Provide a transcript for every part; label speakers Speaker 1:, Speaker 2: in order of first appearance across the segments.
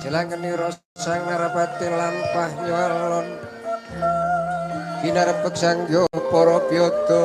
Speaker 1: Jelangeni sang narapati lampah nyalon kinarepek sangya para byada.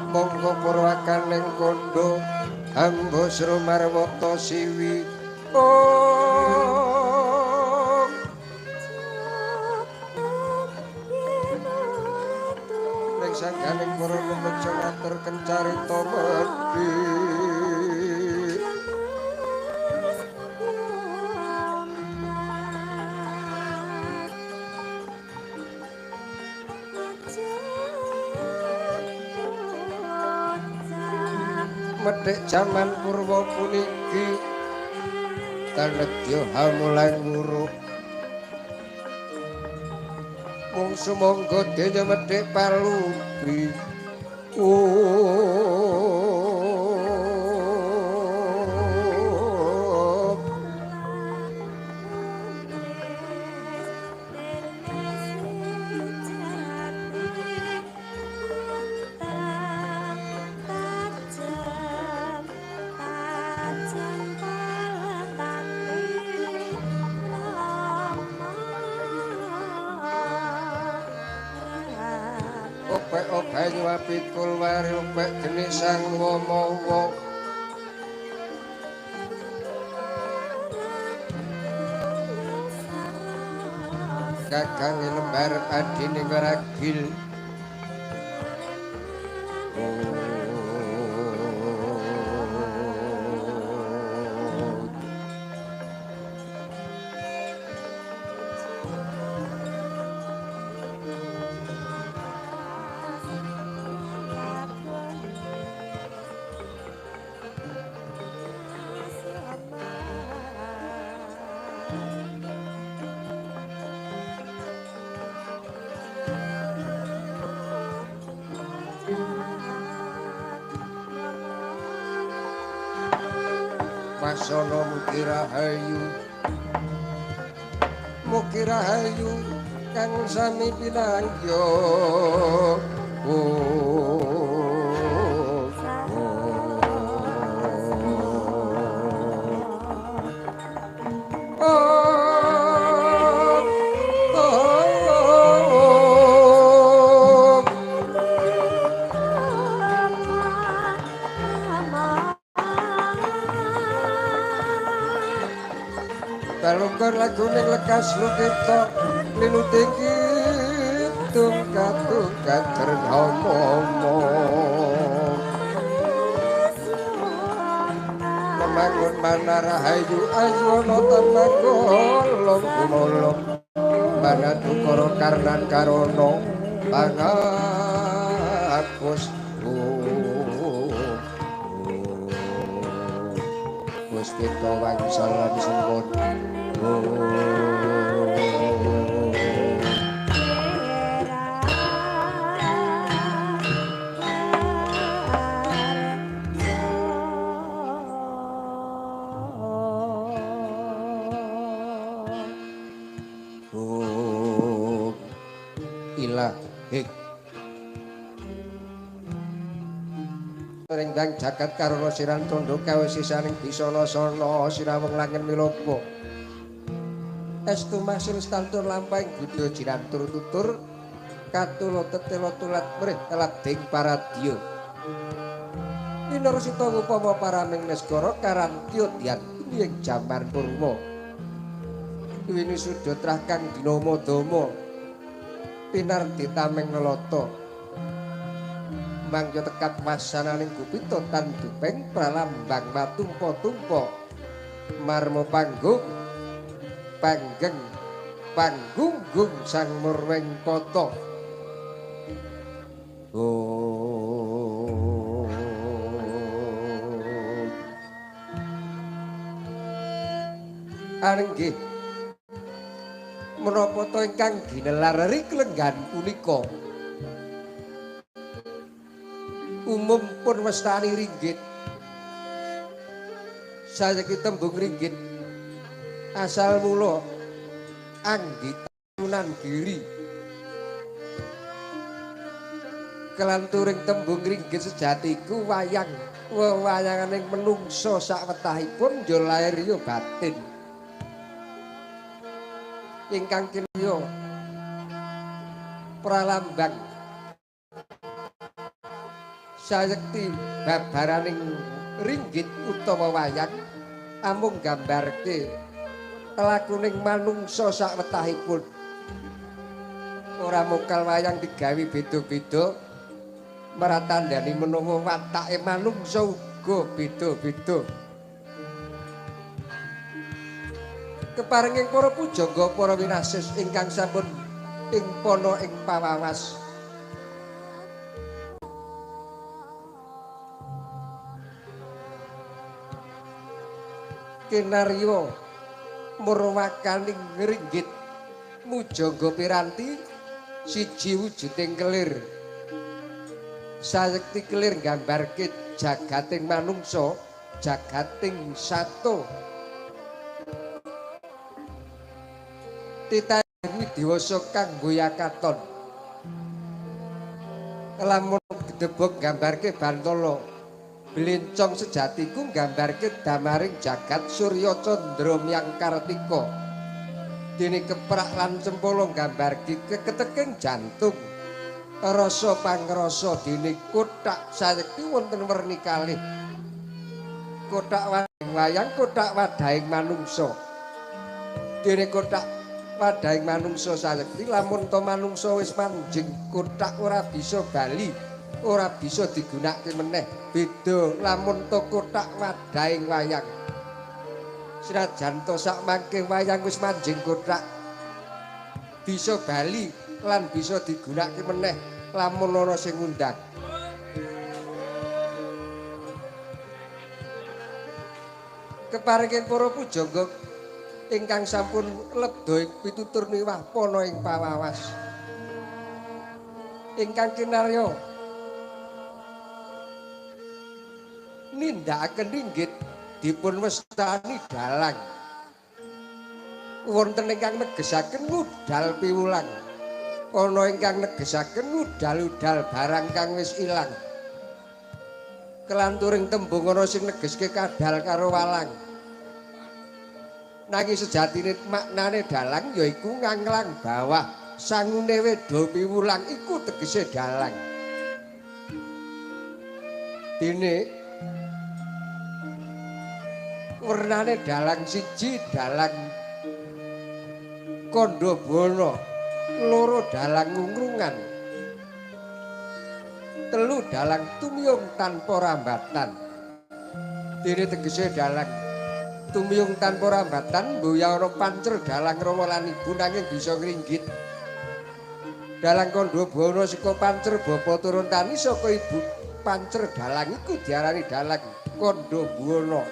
Speaker 1: Monggo purwakaning kandha hamba Srumarwata Siwi. Om. Ring sangganing para lumeksa ngatur kencarita medhi. Medhek jaman purwa puniki tanedya hamulan wuruk mung sumangga dene medhek palubi. Opek-opek nyuapikul wari opek geni sang womowo. Gagang lembar padi ning ragil. Masono mugi rahayu, mugi rahayu kang sami pinangya. Balungkor laguning lekas lukita linuting kidung katungkat terhomo memangun manara hayu ayu ana temagolong gumolong manadukara karnan karana pangapus Gusti wangsul lan sempurna. Rendang jagat karana siran tondo kawesisaning bisana-sana sinawung langen milopo. Estu masil stantur lampahing buddha jirantur tutur katula tetela tulat mrih telading paradya. Winersita upama paraming neskara karantya dyan ing jaman purwa. Winisuda trah kang dinama dama pinardi tameng nelata. Mangya tekat wasananing gupita tandupeng pralambang matumpa-tumpa marma panggung panggeng panggunggung sang murweng kota. Oh, anggih menapa to ingkang ginelar klenggan punika umum pun wastani ringgit. Saiki tembung ringgit asal mula anggita Giri. Kelanturing tembung ringgit sejatiku wayang wewayanganing menungso sakwetahipun ya lair ya batin. Ingkang kinaya pralambang sayekti babaraning ringgit utawa wayang amung gambarke telakuning manungsa sakwetahipun. Ora mokal wayang digawe beda-beda meratandani menawa watake manungsa uga beda-beda. Keparenging para pujangga para winasis ingkang sampun ing pana ing pawawas. Kinarya murwakaning ringgit mujangga piranti siji wujuding kelir. Sayekti kelir nggambarke jagating manungsa, jagating sato. Titah widiwasa kanggo yakaton. Lamun gedebog nggambarke bantala, blencong sejatiku nggambarke damaring jagat surya candra myang kartika. Dene keprak lan cempala nggambarke keketeking jantung. Rasa pangrasa dene kothak sayekti wonten werni kalih. Kothak wayang, kothak wadahing manungsa. Dene kothak Wadahing manungsa sayekti lamun to manungsa wis manjing kothak ora bisa bali, ora bisa digunakake meneh. Beda lamun to kothak wadahing wayang. Senajan to sak mangke wayang wis manjing kothak bisa bali lan bisa digunakake meneh lamun ana sing ngundang. Keparengen para pujangga ingkang sampun lebda ing pitutur miwah pana ing pawawas. Ingkang kinarya nindakaken ringgit dipun wastani dalang. Wonten ingkang negesaken ngudal piwulang. Ana ingkang negesaken ngudal-udal barang kang wis ilang. Kelanturing tembung ana sing negeske kadal karo walang. Nanging sejatine maknane dalang yaiku nganglang bawah sangune wedha piwulang iku tegese dalang. Dene wernane dalang siji dalang Kandhabana, loro dalang ngungrungan, telu dalang tumiyung tanpa rambatan. Dene tegese dalang tumiyung tanpa rambatan mboya ana pancer dalang rama lan ibu nanging bisa ngringgit. Dalang Kandhabana saka pancer bapa turun tani saka ibu pancer dalang iku diarani dalang Kandhabana.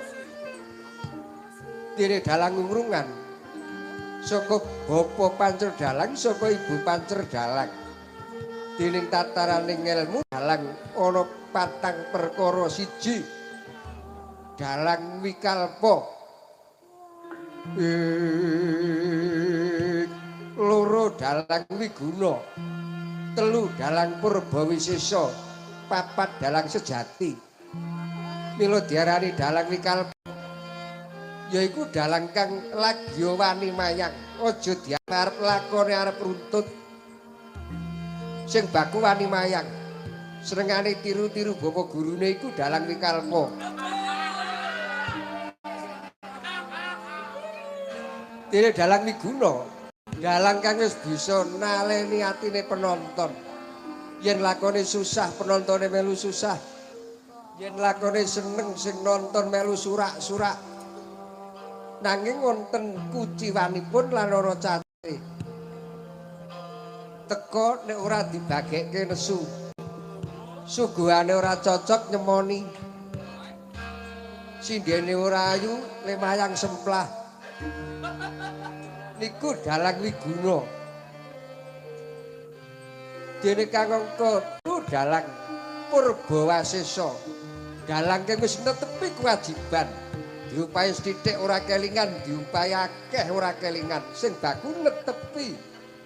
Speaker 1: Dene dalang ngungrungan saka bapa pancer dalang saka ibu pancer dalang. Dening tataraning ngelmu dalang ana patang perkara. Siji dalang wikalpa, loro dalang wiguna, telu dalang purbawisesa, papat dalang sejati. Mila diarani dalang wikalpa yaiku dalang kang lagya wani mayang. Aja diarep lakone arep runtut. Sing baku wani mayang. Senengane tiru-tiru bapa gurune iku dalang wikalpa. Dene dalang wiguna, dalang kang wis bisa naleni atine penonton. Yen lakone susah penontone melu susah. Yen lakone seneng sing nonton melu surak-surak. Nanging wonten kuciwanipun lan ana cacate. Teko nek ora dibagekke nesu. Suguhane ora cocok nyemoni. Sindene ora ayu lemayang semplah. Niku dalang wiguna. Dene kang angka dalang purbawasesa. Dalang kang wis netepi kewajiban. Diupahi sithik ora kelingan, diupahi akeh ora kelingan. Sing baku netepi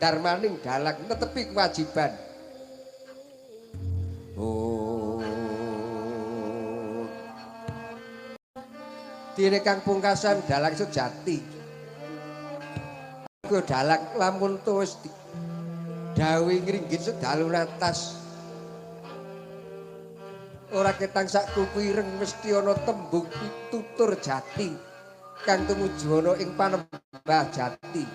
Speaker 1: darmaning dalang, netepi kewajiban. Oh. Dene kang pungkasan dalang sejati. Iku dalang lamun wis dawuhi ngringgit sedalu natas. Ora ketang sak kuku ireng mesti ana tembung pitutur jati kang tumuju ana ing panembah jati.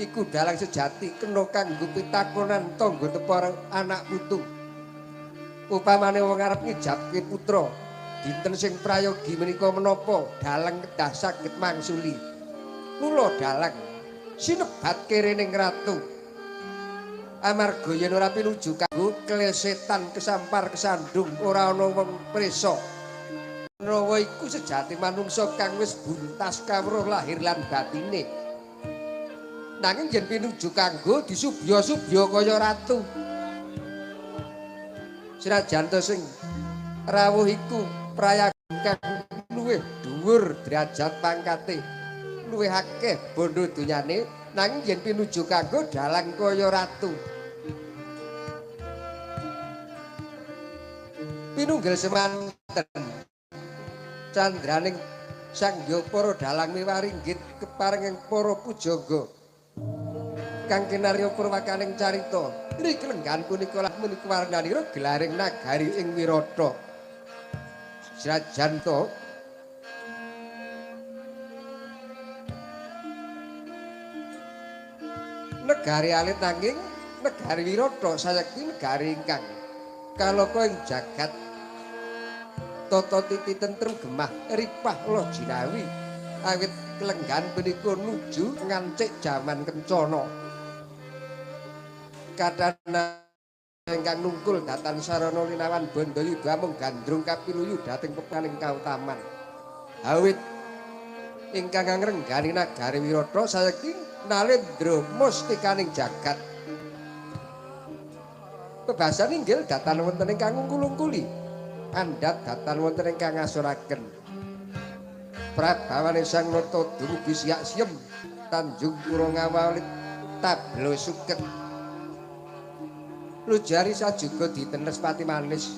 Speaker 1: Iku dalang sejati kena kanggo pitakonan tangga tepara anak putu. Upamane wong arep ngijabke putra, dinten sing prayogi menika menapa dalang kedah saged mangsuli. Mula dalang sinebat kerening ratu. Amarga yen ora pinuju kanggo klesetan kesampar kesandung ora ana wong prisa. Menawa iku sejati manungsa kang wis buntas kawruh lahir lan batine. Nanging yen pinuju kanggo disubya-subya kaya ratu. Senajan to sing rawuh iku prayaga kang luwih dhuwur derajat pangkate, luwih akeh bondo donyane, nanging yen pinuju kanggo dalang kaya ratu. Pinunggil semanten candraning sangya para dalang miwaringgit keparenging para pujangga kang kinarya purwakaning carita. Riklenggan punika lan menika warnanira gelaring nagari ing Wirata. Senajan to Negari alit nanging negari Wirata sayekti negari ingkang kaloka ing jagat tata titi tentrem gemah ripah loh jinawi awit kelenggan punika nuju ngancik jaman kencana. Kathah ingkang nungkul datan sarana linawan bandayuda amung gandrung kapiluyu dhateng pepaning kautaman. Awit ingkang ngrenggani nagari Wirata sayekti nalendra mustikaning jagat. Bebasan inggil datan wonten ingkang ngungkul-ungkuli, andhat datan wonten ingkang ngasuraken. Prabawane Sang Nata dumugi siak siem Tanjung Pura ngawali tablo suket. Lujari sajuga ditenes pati manis.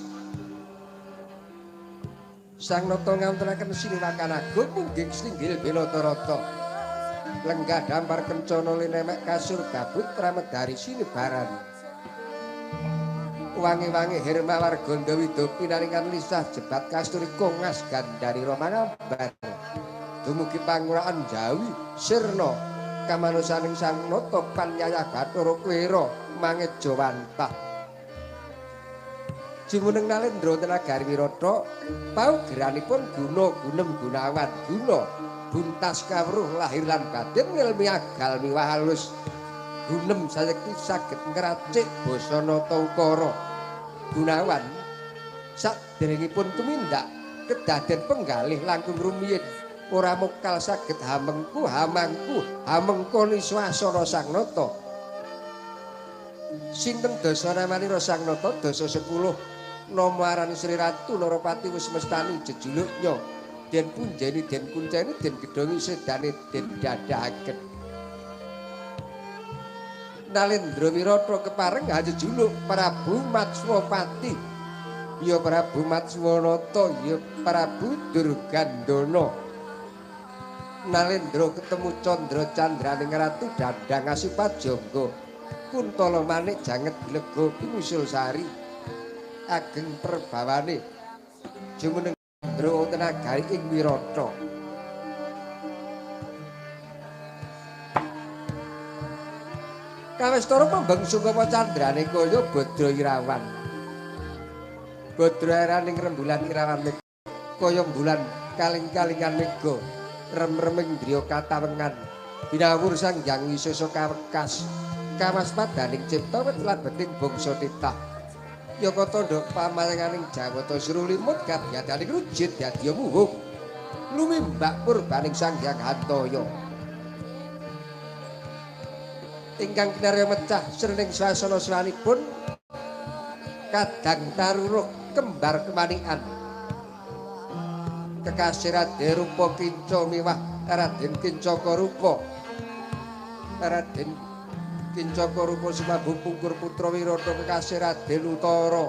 Speaker 1: Sang Nata ngawontenaken siniwakan agung mungging sringgil Belatarata. Lenggah dampar kencana linemek kasur gabut pramedari sinebaran. Wangi-wangi hermawar gandawida pinaringan lisah jebat kasturi kongas gandari romangambar. Dumugi panguraan Jawi sirna kamanusaning Sang Nata panyayah Bathara Kwera mangejawantah. Jumeneng nalendra nagari Wirata paugeranipun guna gunem gunawan guna buntas kawruh lahir lan batin ngilmi agal miwah halus. Gunem sayekti saged ngracik basa nata ukara. Gunawan saderengipun tumindak kedaden penggalih langkung rumiyin ora mokal saged hamengku hamangku hamengkoni swasana Sang Nata. Sinten dasa namanira Sang Nata? Dasa 10 nama aran Sri Ratu Narapati wis mestani jejuluknya den punjeni den kunceni den gedhongi sedane den dadahaken. Nalendra Wirata kepareng jejuluk Prabu Matswapati, ya Prabu Matswanata, ya Prabu Durgandana. Nalendra ketemu Candra Candraning Ratu dandang asipat jangga kuntala manik janget lega pinusul sari ageng perbawane jumeneng wonten nagari ing Wirata. Kawestara pembeng sungkama candrane kaya Badra Irawan. Badra araning rembulan irawan kaya bulan kaling-kalingan mega rem-reming driya katawengan binawur Sang Hyang Wisesa kawekas kawaspadaning cipta wit lan beting bangsa titah. Yaka tandha pamayanganing Jawata Srulimut kabiyadaning rujit dadi muhung lumimbak purbaning Sang Hyang Hantaya. Ingkang kinarya mecah srening swasana swanipun kadang taruruh kembar kemanikan. Kekasih Raden Rupa Kinca miwah Raden Kincaka Rupa. Raden Kincaka Rupa sumambu pungkur putra Wirata kekasih Raden Utara.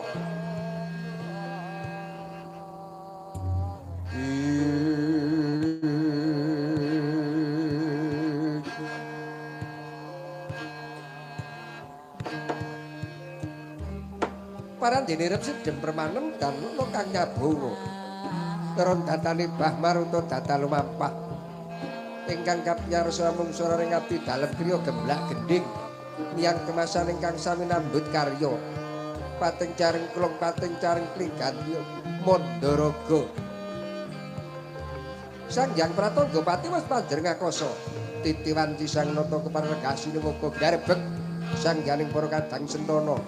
Speaker 1: Parandene rep sedhem permanem dan kang nyabawa. Teron datane Bah Maruta data lumampah. Ingkang kapiyarsa mung sora ing abdi dalem kriya gemblak gendhing. Niyang kemasan ingkang sami nambut karya. Pating caring klong pating caring klinggan Mandaraga. Sang Hyang Pratangga Pati wis panjer ngakoso. Titiwan Sang Nata kepareng sinuwuka garbek sang hyaning para kadang sentana.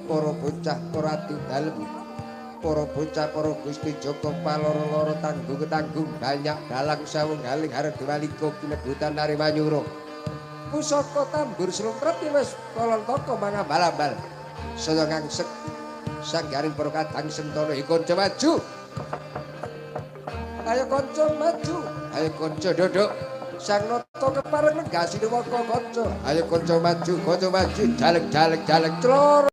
Speaker 1: Para bocah para ati dalem, para bocah para Gusti Joko paloro-loro tanggung ketanggung banyak dalang sawung haling hardewalika kinebutan nari manyura. Pusaka tambur slumpret wis kalantaka mangambal-ambal. Saya ngangsek sang hyaning para kadang sentana kanca maju. Ayo kanca maju, ayo kanca dodok. Sang Nata kepareng lenggah sinuwaka kanca. Ayo kanca maju, jalek-jalek jalek cloro.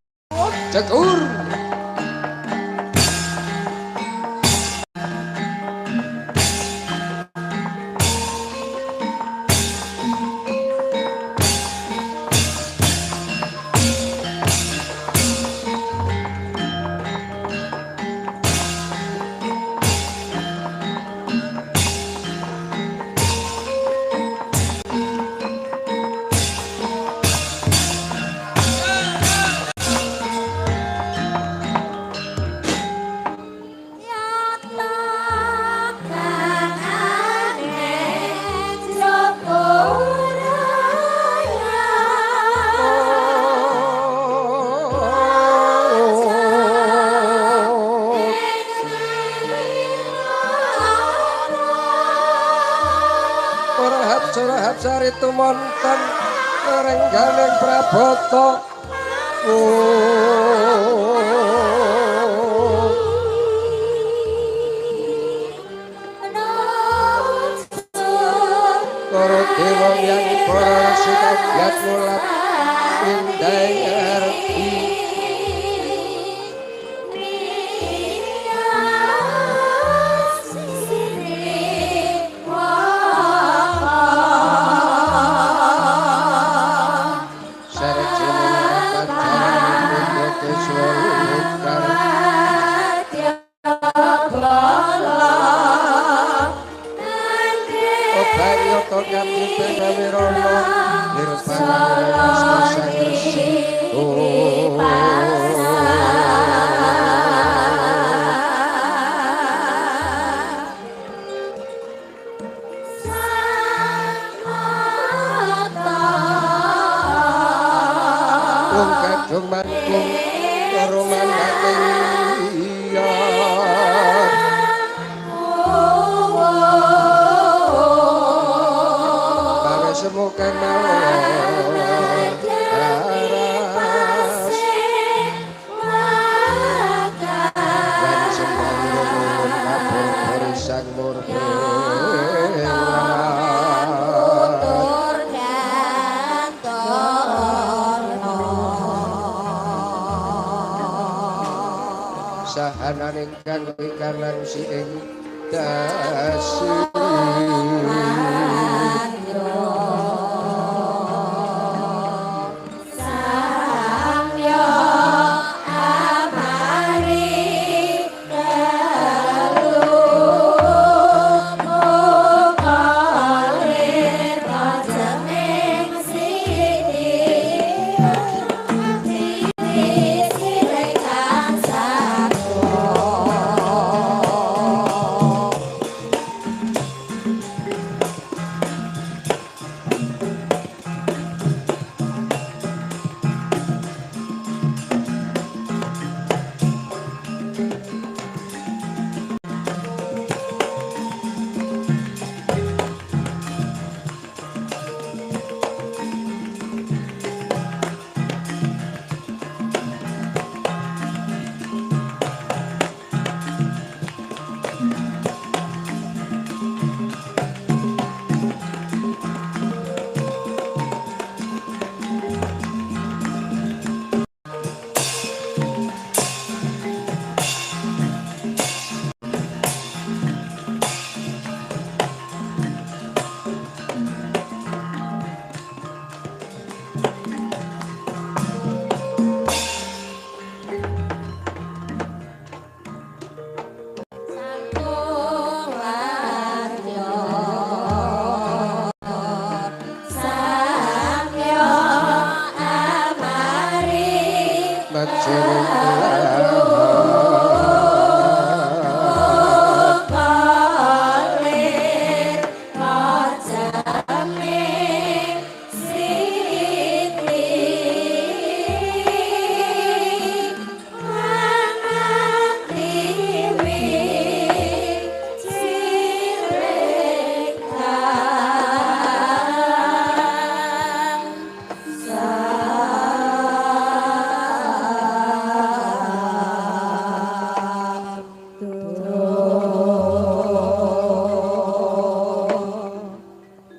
Speaker 1: Jegur. tumonten rengganing prabata. Para dewa yang para resi kagiat mulat indah arti. Sahananing kang wikanang si ing dasi.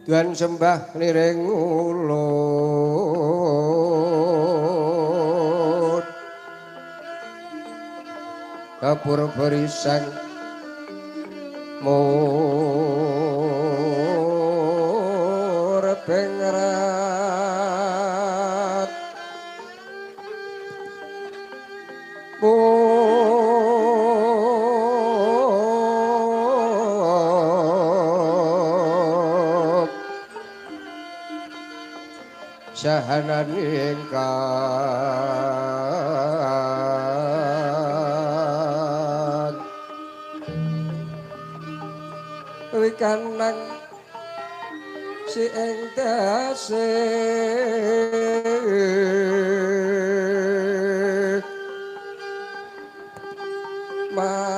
Speaker 1: Tuhan sembah niring ulun kapur barisan mur pengrat sahanan ingkang wikanang si ing dase maweh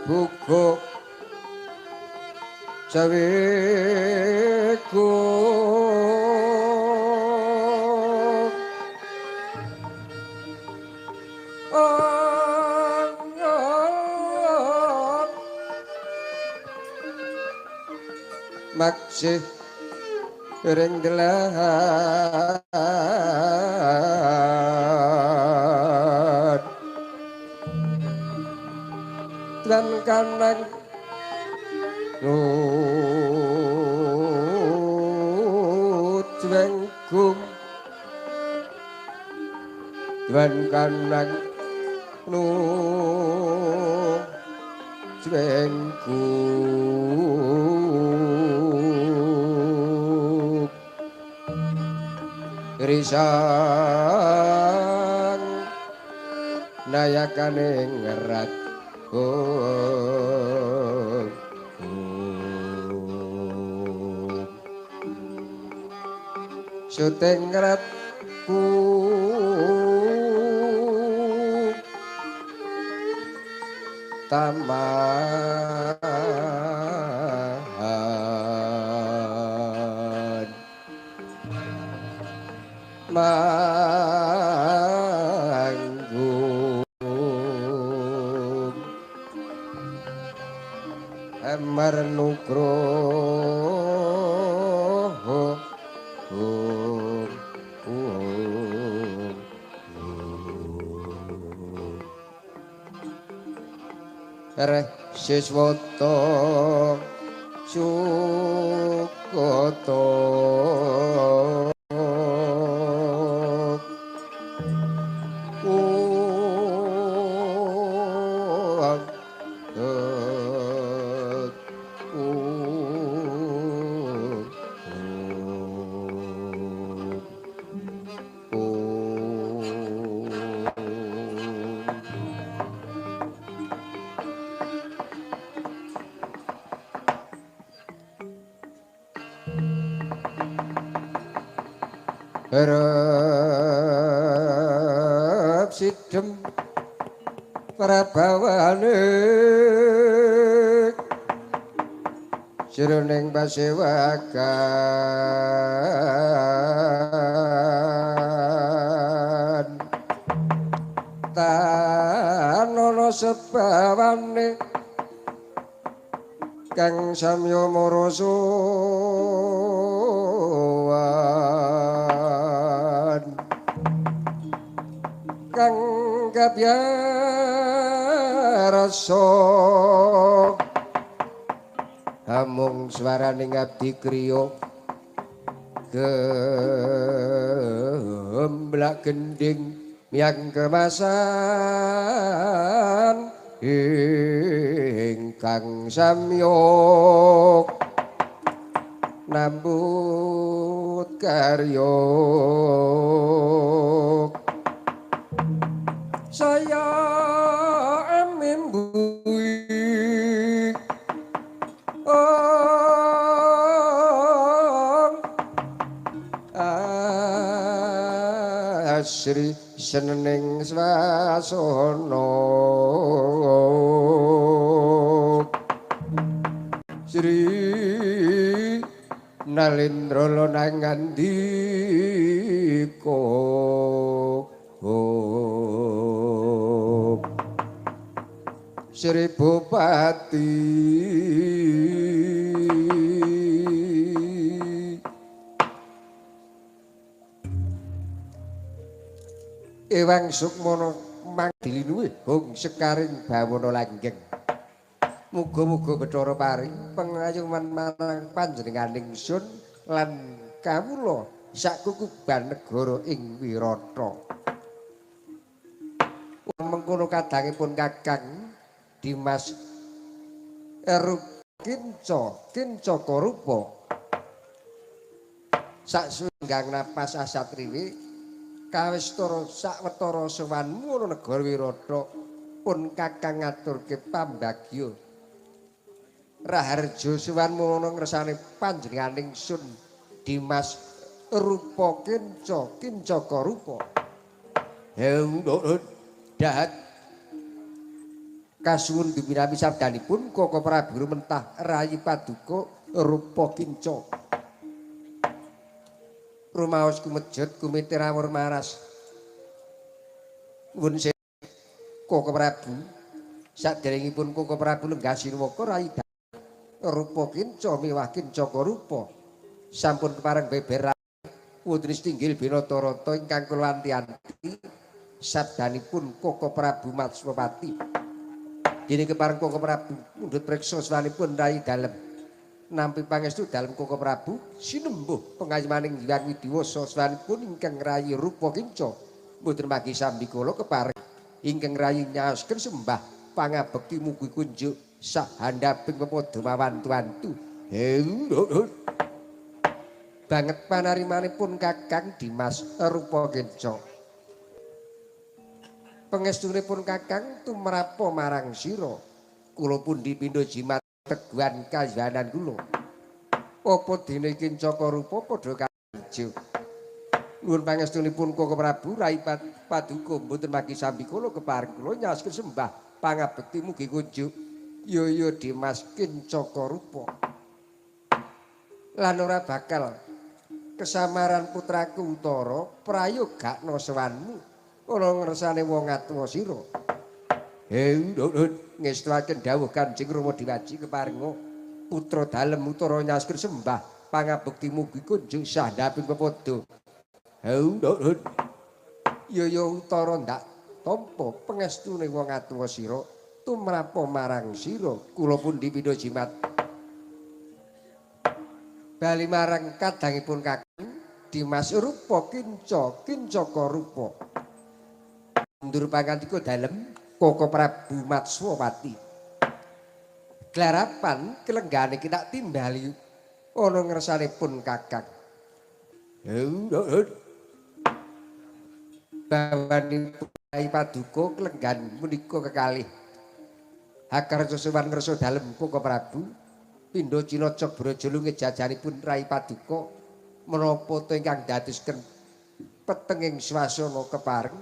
Speaker 1: buguk Jawiku maksih ring delan lan kanang nucwenggung lan kanang nucwenggung risang nayakane ngerat syuting ngeratku taman manggung Amar Nugroho Reh siswata sukata Harap sidem prabawane jroning pasewakan tanono sebawane kang samya marasuwan kang kabyarasa amung swaraning abdi kriya gemblak gending yang kemasan ingkang samyok nambut karya saya emimbui asri seneng swasana Sri Nalendra nangandika Sri Bupati Ewang Sukmana mangdilinuwih hong sekaring bawana langgeng. Muga-muga Bathara paring pengayuman marang panjenenganing sun lan kawula sakukuban negara ing Wirata. Mengkono kadangipun Kakang Dimas Erup Kinca Kincaka rupa saksunggang napas asatriwi kawistara sawetara sowan ana negara Wirata pun Kakang ngaturke pambagya raharja sowan ana ngersane panjenenganing sun Dimas Rupa Kinca Kincaka rupa dahat kasuwun duminami sabdanipun Koko Prabu mentah rayi paduka Rupa Kinca. Rumaos kumejut kumitir awur maras. Nuwun Koko Prabu. Saderengipun Koko Prabu lenggah sinuwaka Rai Rupa Kinca miwah Kincaka Rupa. Sampun kepareng beber wonten tinggil Binatarata ingkang kula anti-anti sabdanipun Koko Prabu Matswapati. Dene kepareng Koko Prabu mundhut preksa swanipun Rai Dalem. Nampi pangestu dalem Koko Prabu sinembuh pengaymaning Hyang Widiwasa swanipun ingkang Rayi Rupa Kinca mboten manggi sambikala kepareng ingkang rayi nyaosken sembah pangabekti mugi kunjuk sahandaping pepadha mawantu-wantu. Banget panarimanipun Kakang Dimas Rupa Kinca. Pangestunipun Kakang tumrapa marang sira kula pundi pindha jimat teguhan kayanan kula. Apa dene Kincaka Rupa padha kajo. Nuwun pangestunipun Koko Prabu Rai Paduka mboten manggi sambikala kepareng kula nyaosken sembah pangabekti mugi kunjuk yoyo Dimas Kincaka Rupa. Lan ora bakal kesamaran putraku Utara prayogakna sowanmu ana ngersane wong atuwa sira. Ngestuaken dawuh Kanjeng Rama Diwaji keparenga putra dalem Utara nyaosken sembah pangabekti mugi kunjung sahandaping pepadha. Yoyo Utara ndak tampa pengestune wong atuwa sira tumrapa marang sira kula pundi pindha jimat. Bali marang kadangipun Kakang Dimas Rupa Kinca Kincaka Rupa. Mundur pangandika dalem Koko Prabu Matswapati. Glarapan kelenggane kita timbali ana ngersanipun Kakang. Bawanipun Rai Paduka kelenggan menika kekalih. Hakarsa sowan ngersa dalem Koko Prabu pindha Cinacak Braja lunge jajanipun Rai Paduka menapa to ingkang dadosken petenging swasana kepareng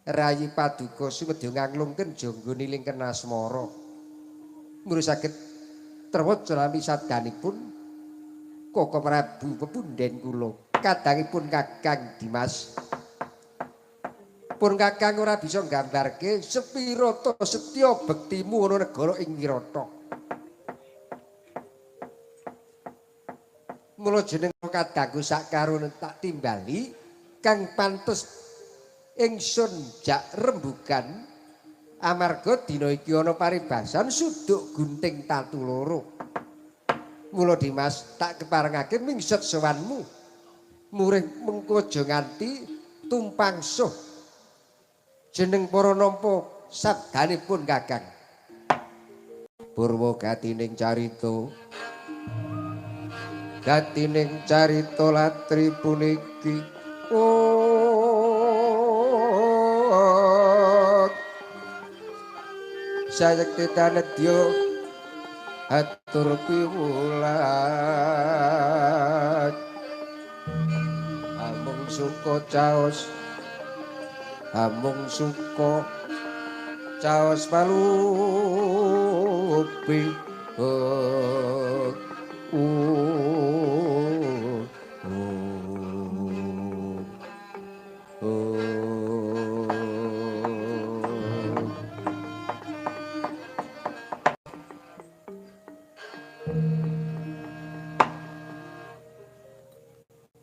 Speaker 1: Rayi Paduka sumedya nganglungken jangga nilingken asmara. Mula saged terwaca nami sabdanipun Koko Prabu pepunden kula kadangipun Kakang Dimas. Pun Kakang ora bisa nggambarke sepira ta setya bektimu ana negara ing Wirata. Mula jeneng kadangku sakarone tak timbali kang pantes ingsun jak rembugan amarga dina iki ana paribasan suduk gunting tatu loro. Mula Dimas tak keparengake mingset sowanmu murih mengko aja nganti tumpang suh jeneng para nampa sabdanipun Kakang. Purwa gatining carita gatining carita latri puniki sayekti tanedya atur piwulan amung suka caos amung suka caos palupi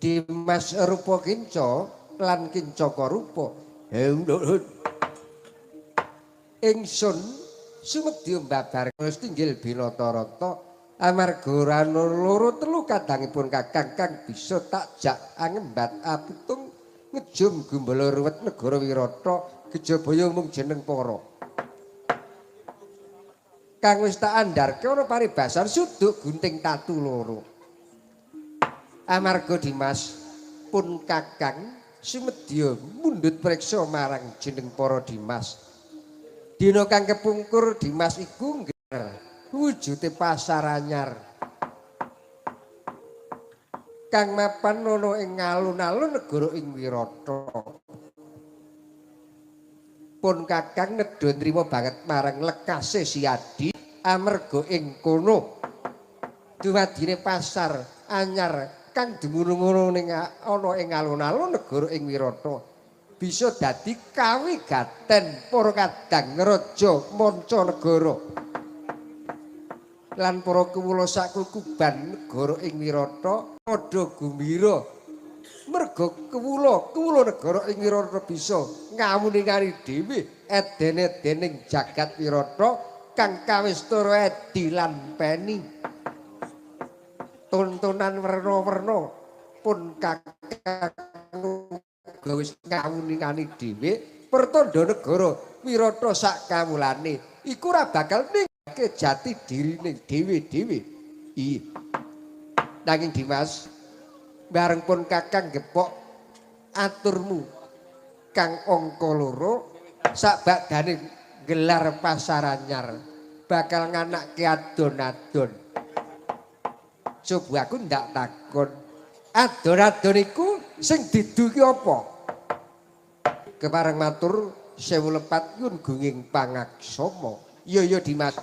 Speaker 1: Dimas Rupa Kinca lan Kincaka Rupa. Ingsun sumedya mbabar tinggil Binatarata amarga ora ana loro telu kadangipun Kakang kang bisa tak jak angembat apitung ngejum gumbala ruwet negara Wirata Gejabaya mung jeneng para. Kang wis tak andharke ana paribasan suduk gunting tatu loro. Amarga Dimas pun Kakang sumedya mundhut preksa marang jeneng para Dimas. Dina kang kepungkur Dimas iku ngger wujude pasar anyar. Kang mapan ana ing alun-alun negara ing Wirata. Pun Kakang nedha nrima banget marang lekase Siadi amarga ing kono Dumadine pasar anyar kang dumunung ning ana ing alun-alun negara ing Wirata bisa dadi kawigaten para kadang raja manca negara lan para kawula sakukuban negara ing Wirata padha gumbira merga kawula negara ing Wirata bisa ngawuningani dhewe eden-edening jagat Wirata kang kawistara edi lan peni. Tontonan werna-werna pun kakang uga wis ngawuningani dhewe pertandha negara Wirata sak kawulane iku ora bakal ninggake jati dirine dhewe-dhewe. Iya. Nanging Dimas, bareng pun kakang gepok aturmu kang angka loro sak bakdane gelar pasar anyar bakal nganakke adon-adon. Coba aku ndak takon. Adon-adon iku sing didu ki apa? Kepareng matur sewu lepat yun gunging pangaksama. Iya iya Dimas.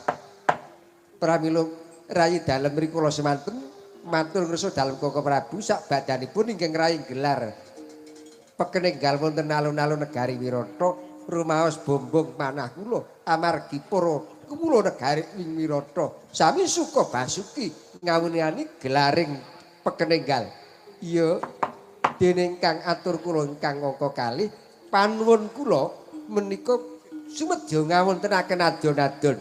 Speaker 1: Pramila rayi dalem rikala semanten matur ngrasa dalem Koko Prabu sak badanipun ingkang rayi gelar pekenenggal wonten alun-alun negari Wirata rumaos bombong manah kula amargi para kawula negari ing Wirata sami suka basuki ngawunani gelaring pekenenggal. Iya dening kang atur kula ingkang angka kalih panuwun kula menika sumedya ngawontenaken adon-adon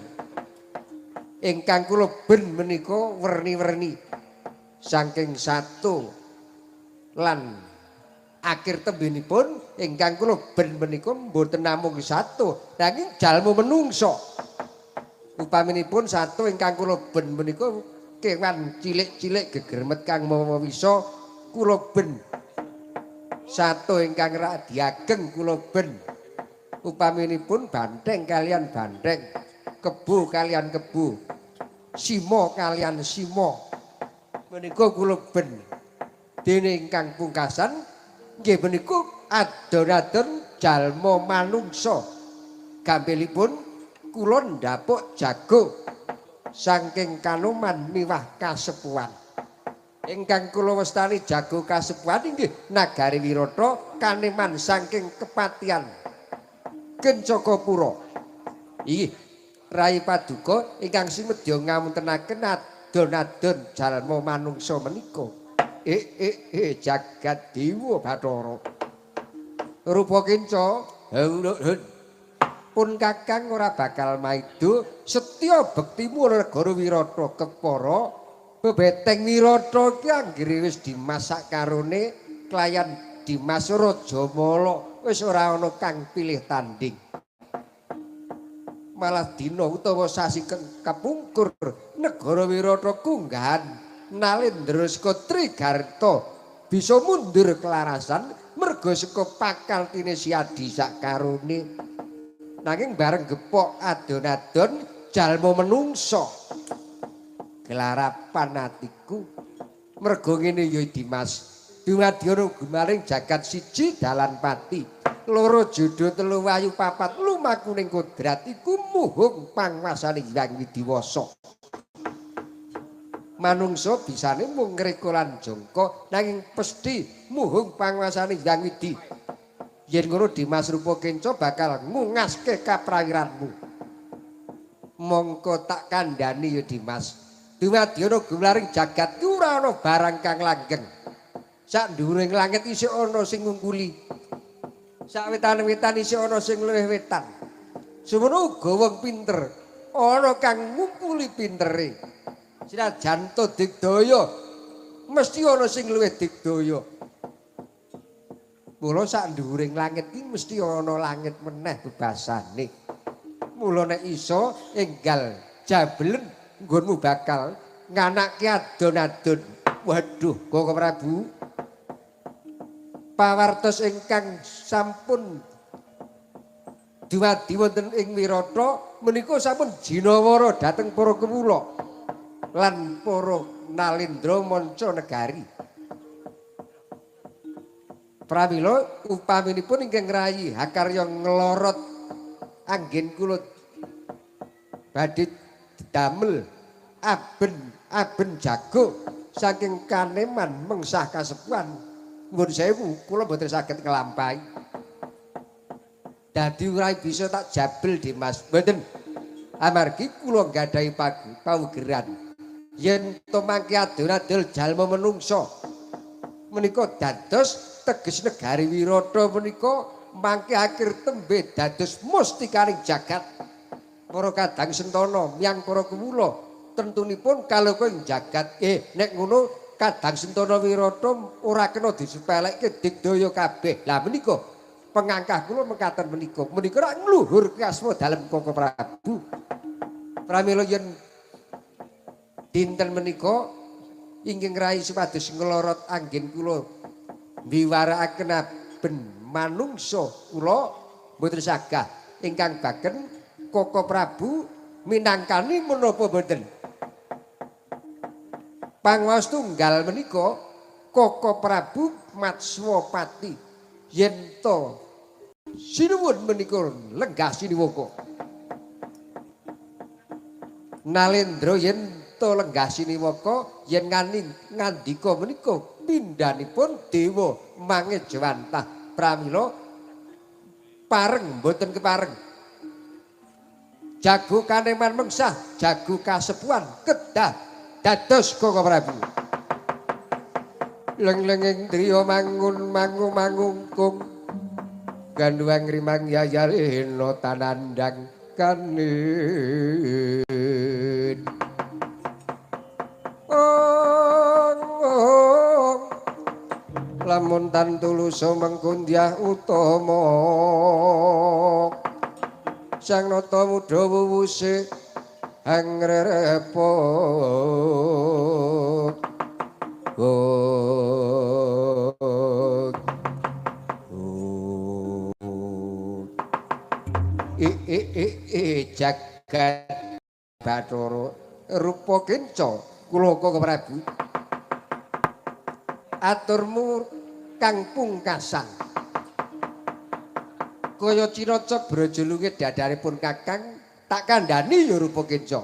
Speaker 1: ingkang kula ben menika werni-werni saking satu lan akhir tembinipun ingkang kula ben menika mboten namung satu nanging jalma menungso. Upaminipun satu ingkang kula ben menika kewan cilik-cilik gegermet kang mawa wisa kula ben. Satu ingkang rak diageng kula ben. Upaminipun banteng kalian banteng, kebo kalian kebo, simo kalian simo menika kula ben. Dene ingkang pungkasan nggih menika adon-adon jalma manungsa. Gampilipun kula ndhapuk jago saking Kanoman miwah Kasepuhan. Ingkang kula wastani jago Kasepuhan inggih nagari Wirata kaneman saking kepatihan Kencakapura. Inggih Rai Paduka ingkang sumedya ngawontenaken adon-adon jalma manungsa menika. Jagat dewa Bathara. Rupa kenca pun kakang ora bakal maido setya bektimu negara Wirata kepara bebeteng Wirata ki anggere wis dimasak karone klayan Dimas Rajamala wis ora ana kang pilih tanding. Malah dina utawa sasi kepungkur negara Wirata kunggahan Nalendra saka Trigarta bisa mundur kelarasan merga saka pakaltine Siadi sakarone. Nanging bareng gepok adon-adon jalma menungsa gelarapan atiku merga ngene ya Dimas. Dumadiana gumaring jagat siji dalan pati loro jodo telu wayu papat lumaku ning kodrat iku muhung panguasane Hyang Widiwasa. Manungsa bisane mung ngreka lan jangka nanging pesthi muhung panguasane Hyang Widi. Yen ngono Dimas Rupa Kenca bakal ngungaske kaprawiranmu. Mongko tak kandhani ya Dimas. Dumadiana gumlaring jagat ku ora ana barang kang langgeng. Sak dhuwuring langit isih ana sing ngungkuli. Sak wetan-wetan isih ana sing luwih wetan. Semono uga wong pinter ana kang ngungkuli pintere. Senajan to digdaya mesti ana sing luwih digdaya. Mula sak dhuwuring langit iki mesti ana langit meneh bebasane. Mula nek iso enggal jabelen nggonmu bakal nganake adon-adon. Waduh, Koko Prabu. Pawartos ingkang sampun dumadi wonten ing Wirata menika sampun jinawara dhateng para kawula lan para nalendra manca negari. Pramila upaminipun ingkang ngrayi hakarya nglorot anggen kula badhe damel Aben aben jago saking kaneman mengsah kasepuhan. Nuwun sewu kula mboten saged nglampahi. Dadi ora bisa tak jabel Dimas. Mboten. Amargi kula nggadahi paugeran. Yen to mangke adol-adol jalma menungsa menika dados teges negari Wirata menika mangke akhir tembe dados mustikaning jagat. Para kadang sentana miyang para kewula tentunipun kaloka ing jagat. Nek ngono kadang sentana Wirata ora kena disepelekke digdaya kabeh. Lah menika pengangkah kula mekaten menika. Menika rak ngluhurke asma dalem Koko Prabu. Pramila yen dinten menika ingkang rai supados nglorot anggen kula mbiwarakaken aben manungsa kula mboten sagah ingkang baken Koko Prabu minangkani menapa mboten. Pangwaos tunggal menika Koko Prabu Matswapati yen to sinuwun menika lenggah siniwaka. Nalendra yen to lenggah siniwaka yen ngandika menika pindhanipun dewa mangejawantah pramila pareng mboten kepareng. Jago kaneman mengsah, jago kasepuhan kedah dados Koko Prabu. Leng-lenging driya mangun mangu mangungkung gandhuwang rimang yayalena tanandang kanin. Ong ong lamun tan tulusa mengkundyah utama sang nata mudha wuwuse angrepot. I i i i jagat Bathara rupa kenca kula Koko Prabu aturmu kang pungkasan kaya cinacak brajalunge dadaripun kakang tak kandhani ya rupa kenca.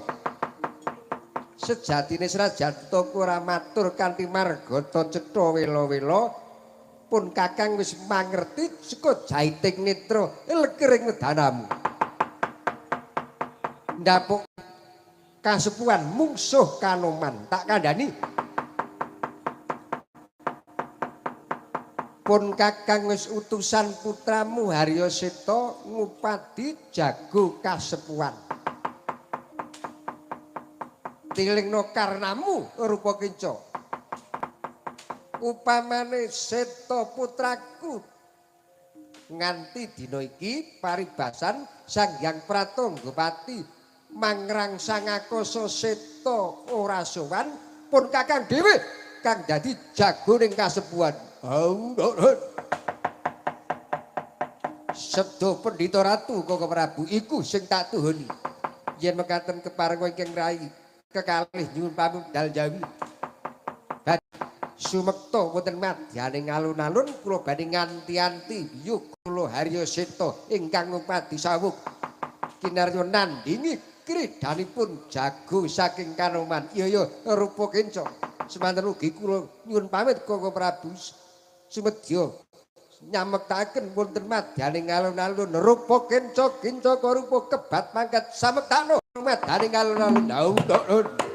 Speaker 1: Sejatine srajan ta ora matur kanthi margata cetha wela-wela pun kakang wis mangerti saka jaiting netra lekering wedanamu. Ndapuk kasepuhan mungsuh Kanoman tak kandhani. Pun kakang wis utusan putramu Harya Seta ngupadi jago kasepuhan. Tilingno karnamu rupa kenca. Upamane Seta putraku nganti dina iki paribasan Sang Hyang Pratanggapati mangrangsang akasa Seta ora sowan pun kakang dhewe kang dadi jago ning kasepuhan. Sabda Pendhita Ratu Koko Prabu iku sing tak tuhuni. Yen mekaten kepareng ingkang rai kekalih nyuwun pamit dal jawi. Sumekta wonten madyaning alun-alun kula badhe nganti-anti yuk kula Harya Seta ingkang ngupadi sawuk kinarya nandingi kridhanipun jago saking Kanoman. Iya ya rupa kenca. Semanten ugi kula nyuwun pamit Koko Prabu sumedya nyamektakaken wonten madyaning alun-alun rupa kenca kenca rupa kebat mangkat samektakno madyaning alun-alun. Daun.
Speaker 2: Oh.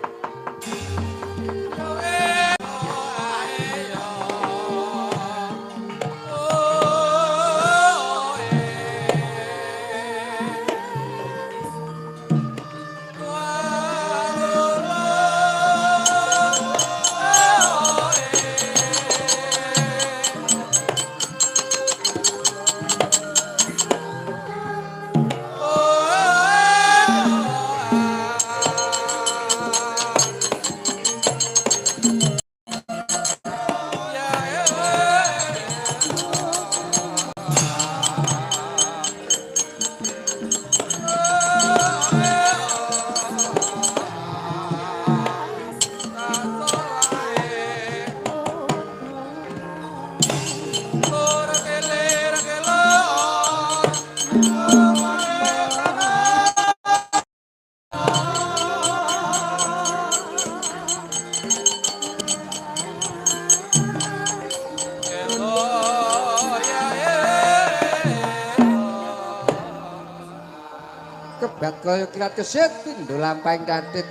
Speaker 1: Sumebat kaya kilat kesit pindha lampahing kanthit.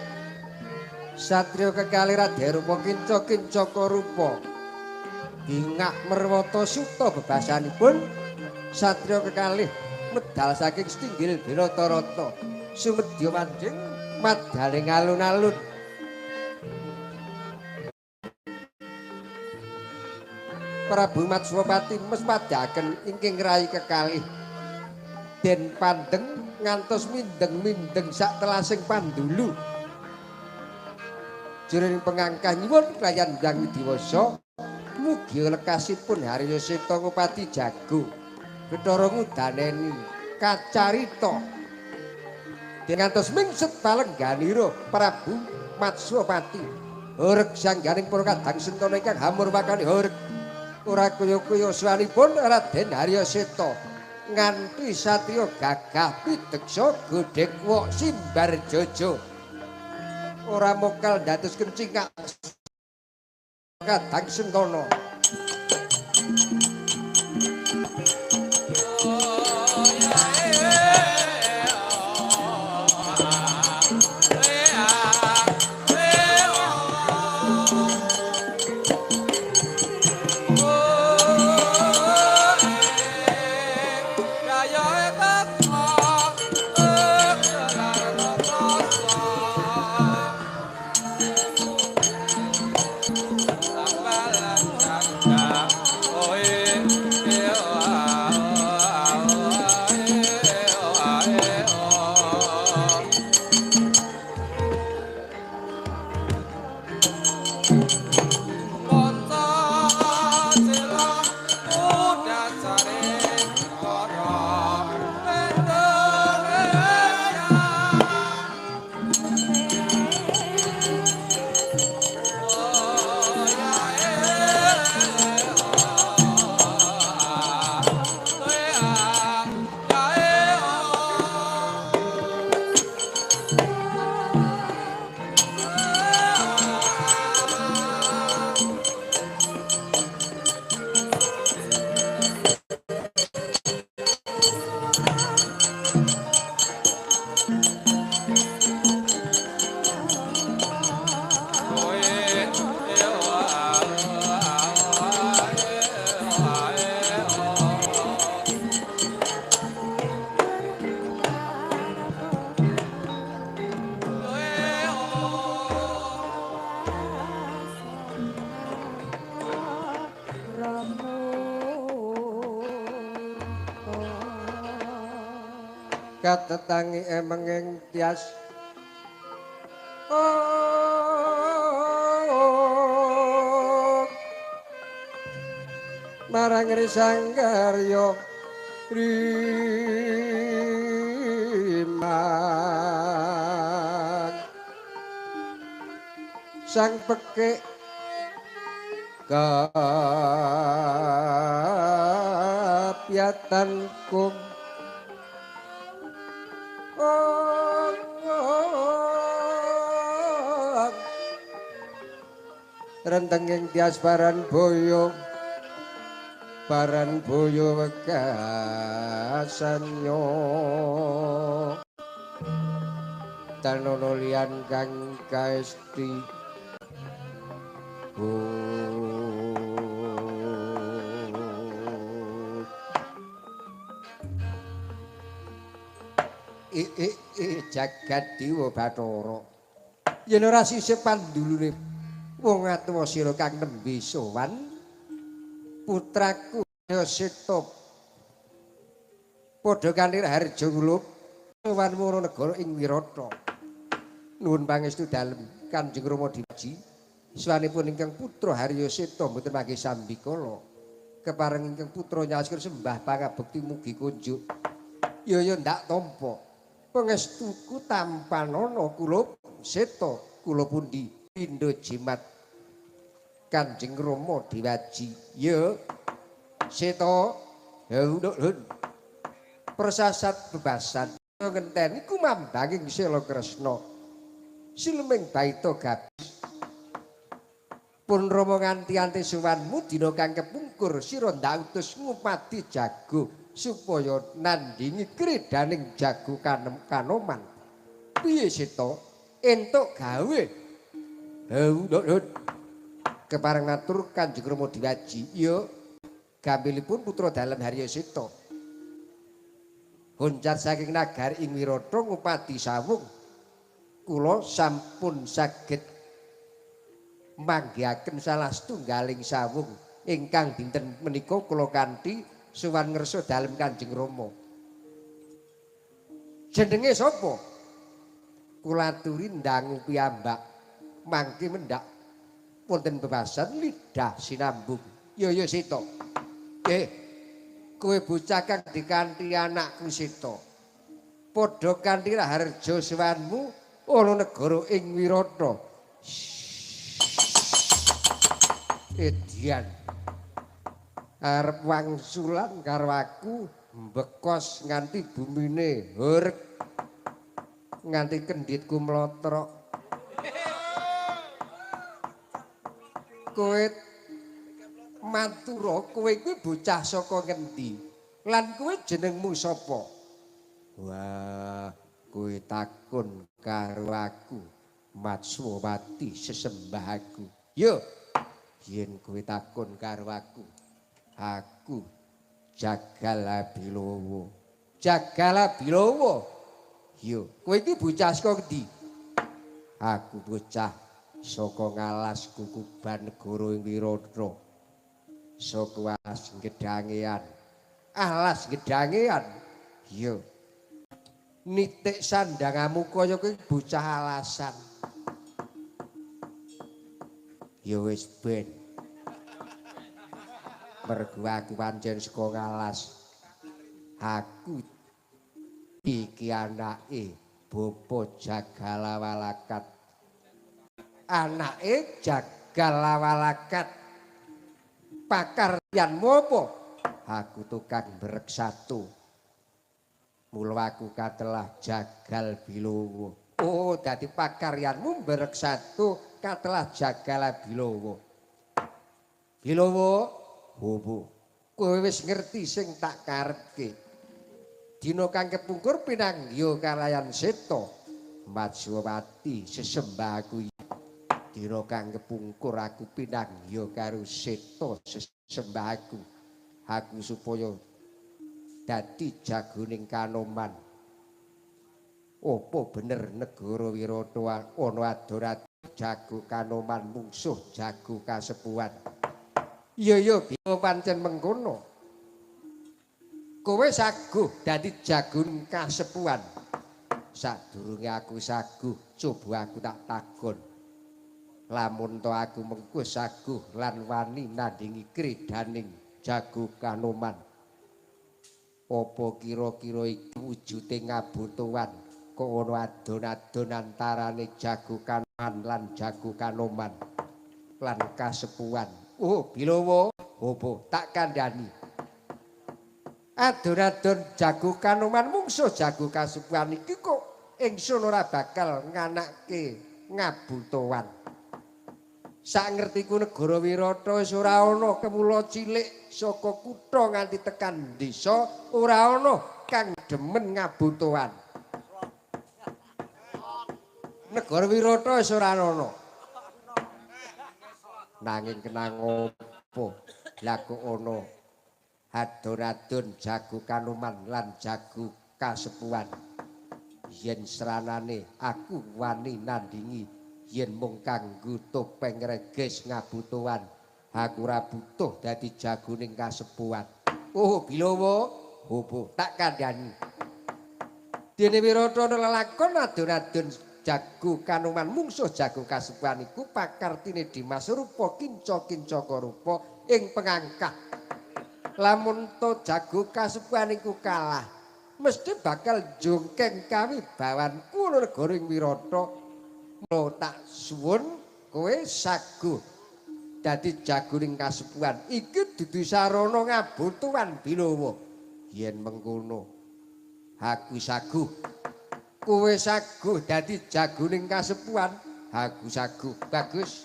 Speaker 1: Satriya kekalih Raden Rupa kinca kincaka rupa. Gingak merwata suta bebasanipun satriya kekalih medal saking setinggil Binatarata. Sumedya manjing madaling alun-alun. Prabu Matswapati mespadhaken ingkang rai kekalih. Den pandeng ngantos mindeng-mindeng sak telasing pandulu. Jroning pengangkah nyuwun kalayan Hyang Widiwasa mugi lekasipun Harya Seta ngupati jago. Bathara ngudaneni kacarita. Den ngantos mingset palengganira Prabu Matswapati. Horeg sangganing para kadang sentana ingkang hamur makane horeg. Ora kaya-kaya swanipun Raden Harya Seta nganti satriya gagah pideksa godhek wok simbar jojo. Ora mokal dados kencingak kadang sentana. Katetangi emenging tias marang risanggarya rimang sang pekik kapyatan kum rentenging tias baran boyo wekasanyo tanono liyan kang kaesti jagat dewa bathara yen ora sisih pandulune wong atuwa sira kang nembe sowan putraku Seta padha kanthi harja kula sowan mara negara ing Wirata. Nuwun pangestu dalem Kanjeng Rama Diji swanipun ingkang putra Harya Seta mboten mangke sambikala kepareng ingkang putra nyaosken sembah pangabekti mugi kunjuk. Ya ya ndak tampa pangestuku tampanana kula Seta kula pundi pindha jimat Kanjeng Rama Dewaji. Ya Seta hunduk persasat bebasan ngenteni kumambanging Sela Kresna sileming baita gabis pun Rama nganti-anti sowanmu dina kang kepungkur sira ndak utus ngupati jago supaya nandingi kredaning jago Kanoman. Piye Seta? Entuk gawe. Hau. Kepareng matur Kanjeng Rama Diwaji. Iya. Gambilipun putra dalem Harya Seta. Honcat saking nagari ing Wirata ngupadi sawung. Kula sampun saged manggihaken salah setunggaling sawung ingkang dinten menika kula kanthi sowan ngersa dalem Kanjeng Rama. Jenenge sapa? Kula aturi ndangu piyambak mangke mendhak wonten bebasan lidah sinambung. Ya ya Seta. Kowe bocah kang dikanthi anakku Seta. Padha kanthi raharja sowanmu ana negara ing Wirata. Edian. Arep wangsulan karo aku mbekos nganti bumine horeg nganti kendhitku mlotrok. Kowe matura kowe kuwi bocah saka ngendi? Lan kowe jenengmu sapa? Wah, kowe takon karo aku, Matswawati sesembah aku. Yo, yen kowe takon karo aku, aku Jagala Bilowo. Jagala Bilowo. Yo, kowe iki bocah saka ngendi? Aku bocah saka ngalas Kukuban negara ing Wirata. Saka alas Gedangean. Alas Gedangean. Yo. Nitik sandangamu kaya kowe bocah alasan. Ya wis ben. Mergo aku pancen saka ngalas. Aku iki anake Bapa Jagala Walakat. Anake Jagala Walakat. Pakaryanmu apa? Aku tukang brek satu. Mula aku katelah Jagal Bilowo. Oh, dadi pakaryanmu brek satu katelah Jagala Bilowo. Bilowo, opo? Kowe wis ngerti sing tak karepke. Dina kang kepungkur pinanggiha kalayan Seta. Matswawati sesembah aku. Dina kang kepungkur aku pinanggiha karo Seta sesembah aku. Aku supaya dadi jagoning Kanoman. Apa bener negara Wirata ana adorat jago Kanoman mungsuh jago kasepuhan? Iya iya bisa pancen mengkono. Kowe saguh dadi jagon kasepuhan. Sadurunge aku saguh, coba aku tak takon. Lamun to aku mengko saguh lan wani nandingi kredaning jago Kanoman. Apa kira-kira iki wujude ngabutuhan kok ana adon-adon antarane jago Kanoman lan jago Kanoman lan kasepuhan? Oh, Bilowo, opo tak kandhani. Adon-adon jago Kanoman mungsuh jago kasepuhan iki kok ingsun ora bakal nganake ngabutuhan. Sak ngertiku negara Wirata wis ora ana kemula cilik saka kutha nganti tekan desa ora ana kang demen ngabutuhan. Negara Wirata wis ora ana. Nanging kenang opo lah kok ana adon-adon jago Kanoman lan jago kasepuhan. Yen sranane aku wani nandingi yen mung kanggo topeng reges ngabutuhan, aku ora butuh dadi jagoning kasepuhan. Oh Bilowo, opo tak kandhani. Dene Wirata ana lelakon adon-adon jago Kanoman mungsuh jago kasepuhan iku pakartine Dimas rupa kinca-kincaka rupa ing pengangkah. Lamun to jago kasepuhan iku kalah, mesti bakal jongkeng kawibawanku negara ing Wirata. Mula tak suwun kowe saguh dadi jagoning kasepuhan. Iki dudu sarana ngabutuhan Bilowo. Yen mengkono aku saguh. Kowe saguh dadi jagoning kasepuhan, aku saguh. Bagus.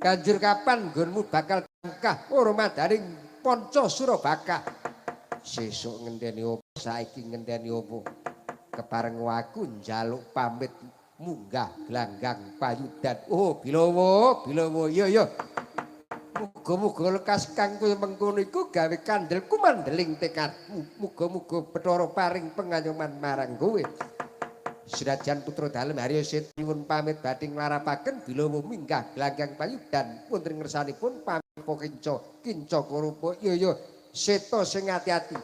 Speaker 1: Banjur kapan nggonmu bakal bangkah ora madaning Panca Surabakah? Sesuk ngenteni opo, saiki ngenteni opo? Kepareng aku njaluk pamit munggah glanggang payudan. Oh, Bilowo, Bilowo. Iya, iya. Muga-muga lekas kang kaya mengkono iku gawe kandelku mandeling tekadmu. Muga-muga Bathara paring pengayoman marang kowe. Senajan putra dalem Haryo Seta nyuwun pamit badhe nglarapaken Bilowo minggah glanggang payudan wonten ngersanipun pamit kinca kinca karupa. Iya, iya. Seta sing ati-ati.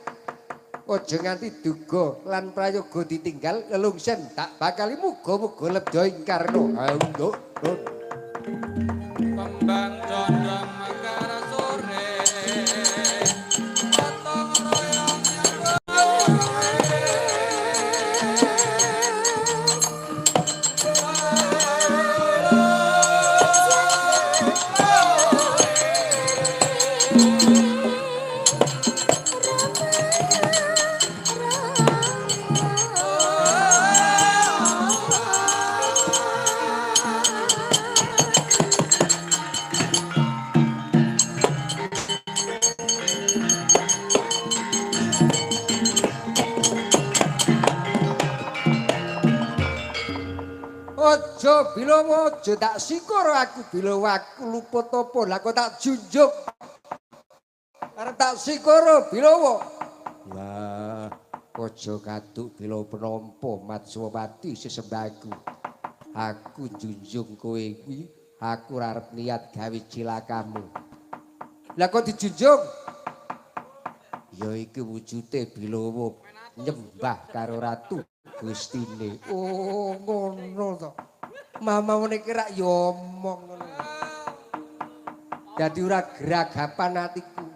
Speaker 1: Aja nganti duga lan prayoga ditinggal lelungsen tak bakal muga-muga lebda ing karna. Ayo, Nun.
Speaker 2: Kembang condong mekar sore. Potong royong nyambut.
Speaker 1: Aja Bilowo, aja tak sikor aku Bilowo, aku luput apa lah kok tak junjung. Arep tak sikoro Bilowo. Wah, aja kaduk Bilowo penampa Matswapati sesembahku. Aku junjung kowe iki, aku ora arep niat gawe cilakamu. Lah kok dijunjung? Ya iki wujude Bilowo nyembah karo Ratu Gustine. Oh, ngono to. Mama ngene iki rak ya omong ngono. Dadi ora gragapan atiku.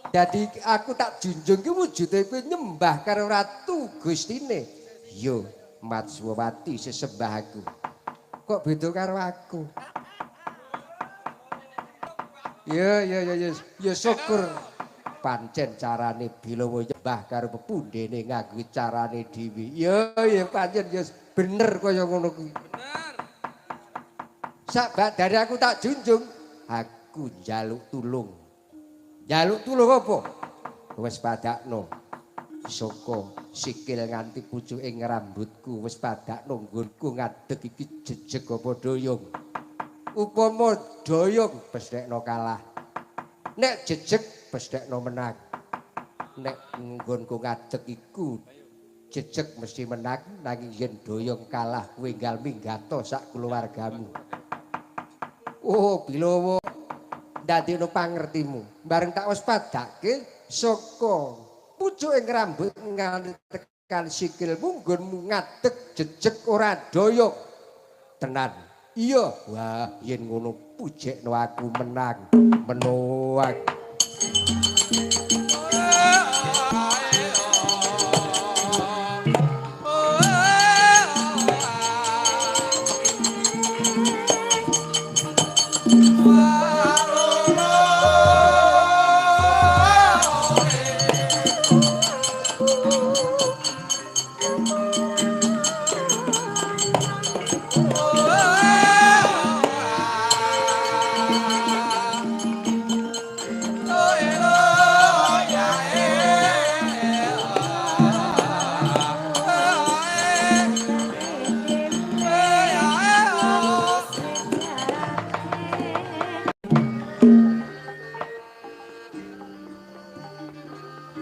Speaker 1: Dadi aku tak junjung ki wujude kuwi nyembah karo Ratu Gustine. Yo, Matswapati sesembah aku. Kok beda karo aku? Ya ya ya ya, ya syukur. Pancen carane Bilowo nyembah karo pepundhene nganggo carane dhewe. Ya ya pancen ya bener kaya ngono kuwi.
Speaker 2: Bener.
Speaker 1: Sak badare aku tak junjung, aku njaluk tulung. Njaluk tulung apa? Wis padakno. Saka sikil nganti pucuking rambutku wis padakno nggonku ngadeg iki jejeg apa doyong. Upama doyong pesthekno kalah. Nek jejeg pesthekno menang. Nek nggonku ngadeg iku jejeg mesti menang, nanging yen doyong kalah kowe enggal minggato sak keluargamu. Oh, Bilowo ndadekno pangertimu. Bareng tak wis padake saka pucuking rambut nganti tekan sikilmu nggonmu ngadeg jejeg ora doyong. Tenan. Iya, wah yen ngono pujekno aku menang. Menang.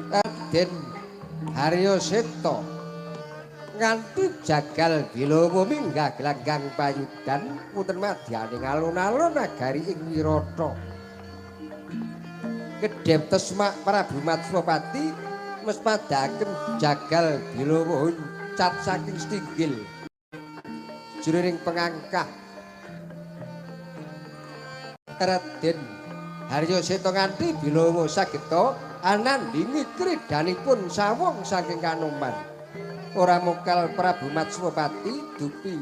Speaker 1: Raden Haryo Seta nganti jagal Bilowo minggah glanggang payudan wonten madyaning alun-alun nagari ing Wirata. Kedhep tesmak Prabu Matswapati mespadhaken jagal Bilowo huncat saking stinggil jroning pengangkah. Raden Haryo Seta nganti Bilowo sageta anandingi kridanipun sawung saking Kanoman. Ora mokal Prabu Matswapati dupi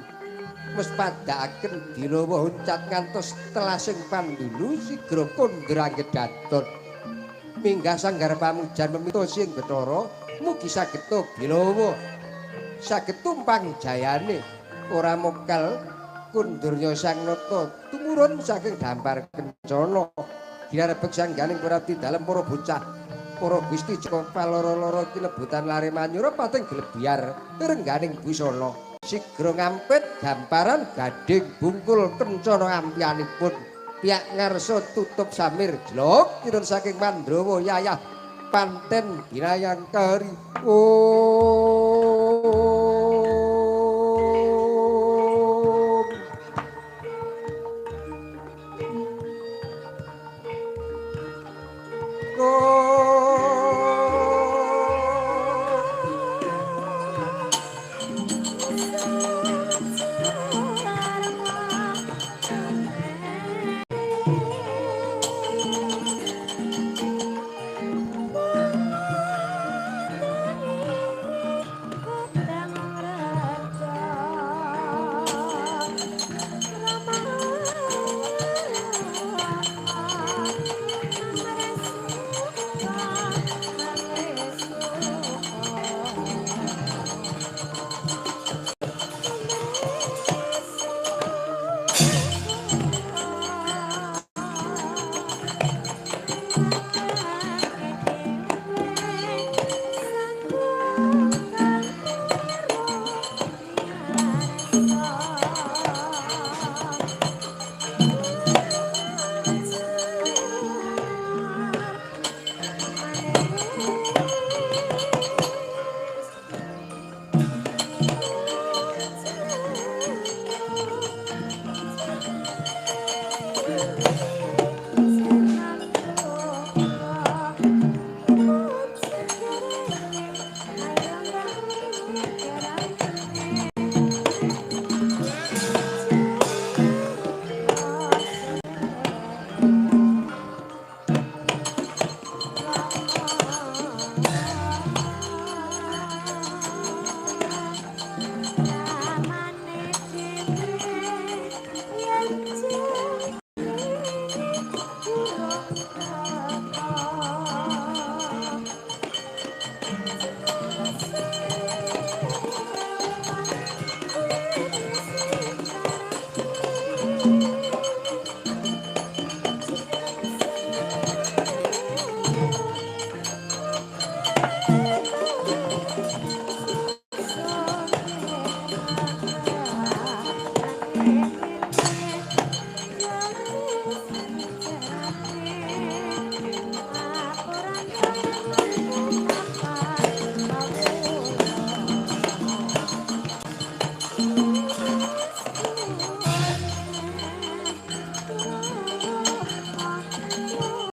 Speaker 1: mespadhaken Bilowo huncat ngantos telasing pandulu sigra kondra gedaton. Minggah sanggar pamujan meminta sing Bathara mugi sageta Bilowo saged tumpang jayane. Ora mokal kundurnya Sang Nata tumurun saking dampar kencana. Ginarbek sangganing prabdi dalem para bocah. Para Gusti Jaka paloro-loro iki lebutan lare manyura pating glebyar rengganing busana. Sigra ngampit gamparan gading bungkul kencana ampianipun. Piyak ngarsa tutup samir jlok kirun saking Mandrawa yayah panten binayangkari. Om.
Speaker 3: Thank you.